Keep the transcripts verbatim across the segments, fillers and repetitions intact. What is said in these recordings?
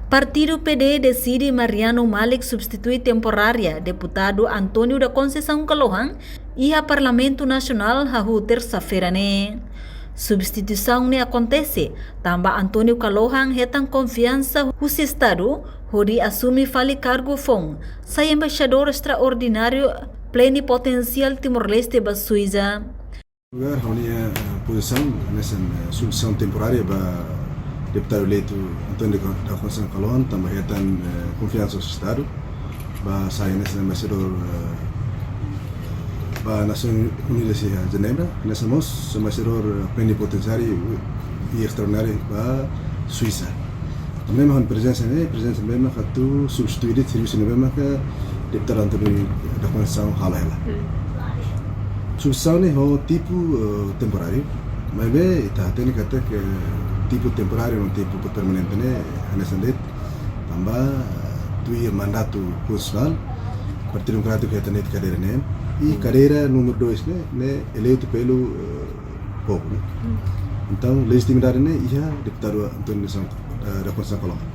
Partidu P D deside Mariano Malik substitui temporária Deputadu António da Conceição Kalohan iha Parlamentu Nasionál hahú tersa-feira ne'e. Substituisaun ne'e akontese tanba António Kalohan hetan konfiansa husi Estadu hodi asume fali kargu foun, sai embaixadór estraordináriu plenipotensiál Timor-Leste ba Suisa. Lugar, ha'u-nia, eh, pozisaun, hanesan, eh, substituisaun temporária ba Deputadu eleitu António da Conceição Kalohan, tanba hetan, eh, konfiansa husi Estadu, ba sai hanesan embaixadór, eh, ba Nasoins Unidas iha Jenebra, hanesan mós embaixadór, eh, plenipotensiáriu i estraordináriu ba Suisa. Tanba ne'e mak prezensa ne'e, prezensa ne'ebé mak atu substitui de'it servisu ne'ebé mak Deputadu António da Conceição halo hela. Hmm. Substituisaun ne'e ho tipu, eh, temporáriu. Maibé ita hatene katak tipu temporáriu no tipu permanente ne'e hanesan de'it. Tanba, eh, tuir mandatu konstitusionál, Partidu Demokrátiku hetan de'it kadeira ne'e. I, hmm, kadeira númeru dois ne'e, ne'e eleitu pelo, eh, povu, ne'e? Hmm. Entaun, lejitimidade ne'e iha Deputadu António da Conceição, eh, da Conceição Kalohan.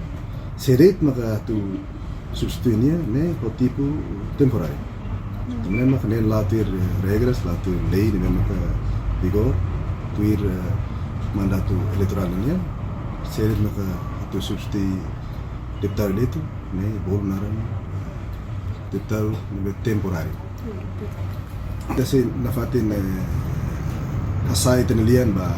Sé de'it maka atu substitui nia ne'e ho tipu temporáriu. Tanba ne'e maka ne'e la'o tuir, eh, regras, la'o tuir lei ne'ebé maka vigor, tuir, eh, mandatu eleitorál nian. Sé de'it maka atu substitui deputadu eleitu ne'e bolu naran deputadu ne'ebé temporáriu. Ita sei nafatin, eh, hasa'e ita-nia lian ba,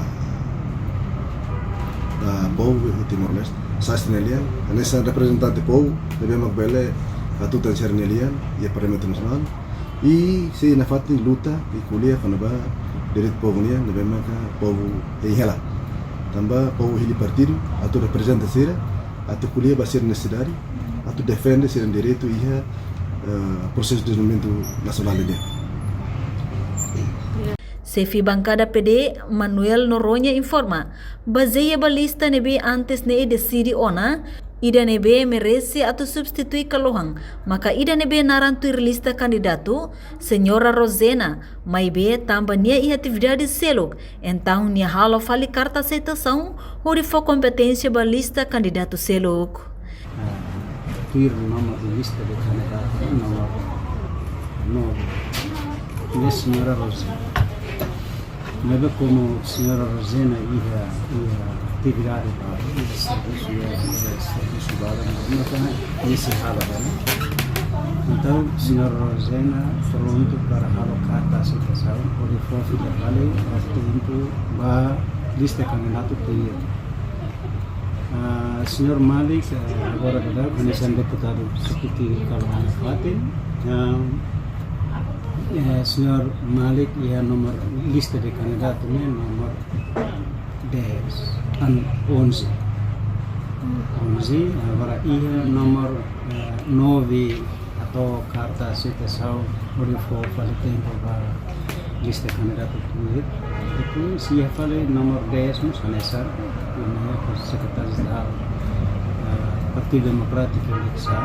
ba povu iha Timor-Leste. Hasa'e ita-nia lian, hanesan reprezentante povu, ne'ebé mak bele hatutan sira-nia lian iha Parlamentu Nasionál. I sei nafatin luta i ko'alia kona-ba direitu povu nian, ne'ebé maka povu hein hela. Tanba povu hili partidu atu reprezenta sira, atu ko'alia ba sira-nia nesesidade, atu defende sira-nia direitu iha, eh, prosesu dezenvolvimentu nasionál nian. Xefe bankada P D, Manuel Noronha informa, bazeia ba lista ne'ebé antes ne'e deside ona, ida ne'ebé merese atu substitui Kalohan, maka ida ne'ebé naran tuir lista kandidatu, Señora Rosena, maibé tanba nia iha atividade seluk, entaun nia halo fali karta aseitasaun hodi fó kompeténsia ba lista kandidatu seluk. Ah, tuir nomor de lista de kandidatu, nomor nove. Ne'e Señora Rosena. Maibé komu Señora Rosena iha, iha atividade ba, iha servisu, iha, iha servisu ba, maka nia sei halo ba, ne'e? Entaun, Señora Rosena prontu para halo karta aseitasaun, hodi fó fila fali, tempu ba lista kandidatu tuir. Ah, Señor Malik, eh, agora daudaun hanesan deputadu substitui Kalohan nia fatin. Ah, eh, Señor Malik iha nomor lista de kandidatu ne'e nomor dez, an, onze. Onze, agora iha nomor, eh, nove, atu karta aseitasaun hodi fó fali tempu ba lista kandidatu tuir. Depois iha fali nomor dez mós hanesan, iha sekretáriu jerál, eh, Partidu Demokrátiku Eleksa,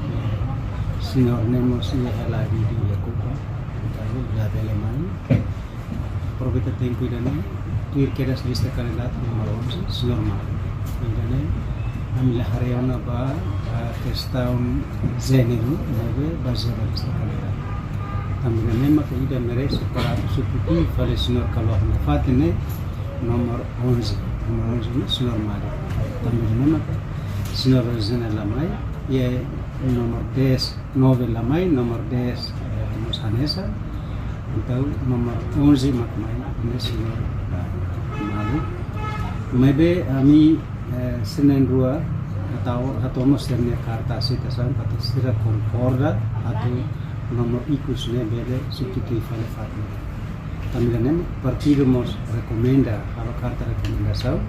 eh, señór ne'e mós iha hela di, di Yakuba, entaun labele mai. Aproveita tempu ida-ne'e, tuir kedas lista kandidatu nomor onze, señór Malik. Ida-ne'e, ami la haree ona ba, ah, kestaun jéneru, maibé bazeia ba lista kandidatu. Tanba ida-ne'e maka ida merese para substitui fali señór Kalohan nia fatin ne'e, nomor onze. Nomor onze ne'e señór Malik. Tanba ida-ne'e maka señór Rosena la mai, i nomor dez, nove la mai, nomor dez, eh, mós hanesan. Entaun, nomor onze mak mai, ne'e señór, eh, Malik. Maibé, ami, eh, sira na'in-rua, hato'o, hato'o mós sira-nia karta aseitasaun, katak sira konkorda, atu nomor ikus ne'e bele substitui fali fatin. Tanba ida-ne'e, partidu mós rekomenda, halo karta rekomendasaun,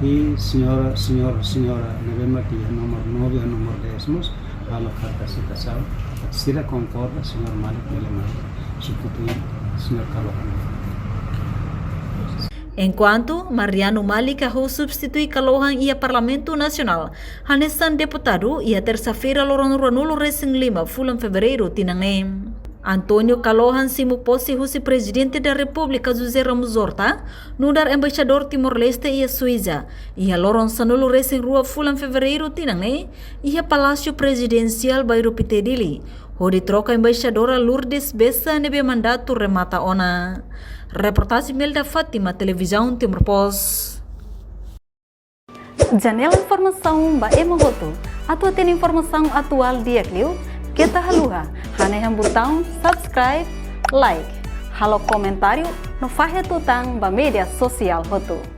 i señora, señór, señora, ne'ebé mak iha nomor nove, nomor dez mós, halo karta aseitasaun, sira konkorda, señór Malik bele mai substitui señór Kalohan. Enkuantu, Mariano Malik hahú substitui Kalohan iha Parlamentu Nasionál, hanesan deputadu iha tersa-feira loron ruanulu-resin-lima fulan Fevereiru tinan ne'e. António Kalohan simu pose husi Prezidente da Repúblika José Ramos Horta nu'udar Embaixadór Timor-Leste iha Suisa, iha loron sanulu-resin-rua fulan Fevereiru tinan ne'e, iha Palásiu Prezidensiál Bairru Pité Dili, hodi troka Embaixadora Lourdes Bessa ne'ebé mandatu remata ona. Reportajen Imelda Fátima, Televizaun Timor Post. Janela informasaun ba ema hotu. Atu hatene informasaun atuál di'ak liu, keta haluha hanehan butaun subscribe, like, halo komentáriu no fahe tutan ba média sosiál hotu.